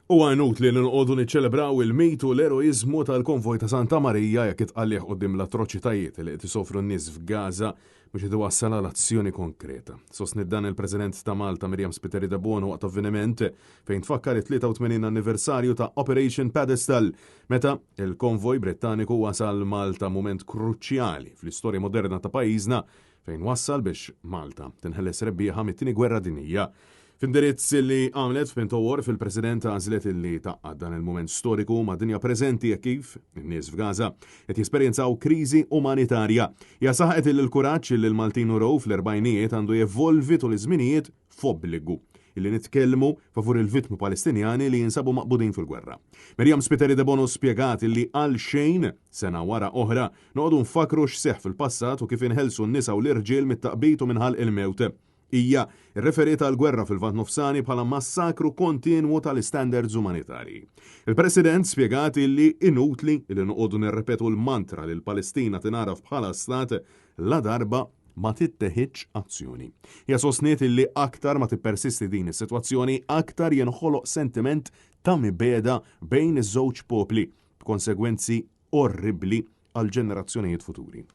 Huwa inutli li noqogħdu niċċelebraw il-mit u l-eroiżmu tal-Konvoj ta' Santa Marija jekk it-tqallih quddiem l-atroċitajiet li qed isofru n-nies f'Gaza mhux qed iwassal għal azzjoni konkreta. Sostniet dan il-President ta' Malta Miriam Spiteri Debono waqt avveniment fejn tfakkar it-83 anniversarju ta' Operation Pedestal meta il-konvoj Brittaniku wasal Malta mument kruċjali fl-istorja moderna ta' pajjiżna fejn wassal biex Malta tinħeles rebbieħa mit-Tieni Gwerra Dinjija. F'indirizz li għamlet f'Pinto Wharf, il-President għażlet li tgħaqqad dan il-mument storiku ma' dinja preżenti hekk kif in-nies f'Gaza qed jesperjenzaw kriżi umanitarja. Hija saħqet li l-kuraġġ li l-Maltin urew fl-erbgħinijiet għandu jevolvi tul iż-żminijiet f'obbligu li nitkellmu favur il-vittmi Palestinjani li jinsabu maqbudin fil-gwerra. Miriam Spiteri Debono spjegat li għal xejn, sena wara oħra, Noqogħdu nfakkru x'seħħ fil-passat u kif inħelsu n-nisa u l-irġiel mit-taqbid u minn ħalq il-mewt. Hija rreferiet għall-gwerra fil-Lvant Nofsani bħala massakru kontinwu tal-istandards umanitarji. Il-President spjegat illi inutli li noqogħdu nirrepetu l-mantra li l-Palestina tingħaraf bħala stat ladarba ma titteħidx azzjoni. Hija sostniet illi aktar ma tippersisti din is-sitwazzjoni aktar jinħoloq sentiment ta' mibegħda bejn iż-żewġ popli b'konsegwenzi orribbli għall-ġenerazzjonijiet futuri.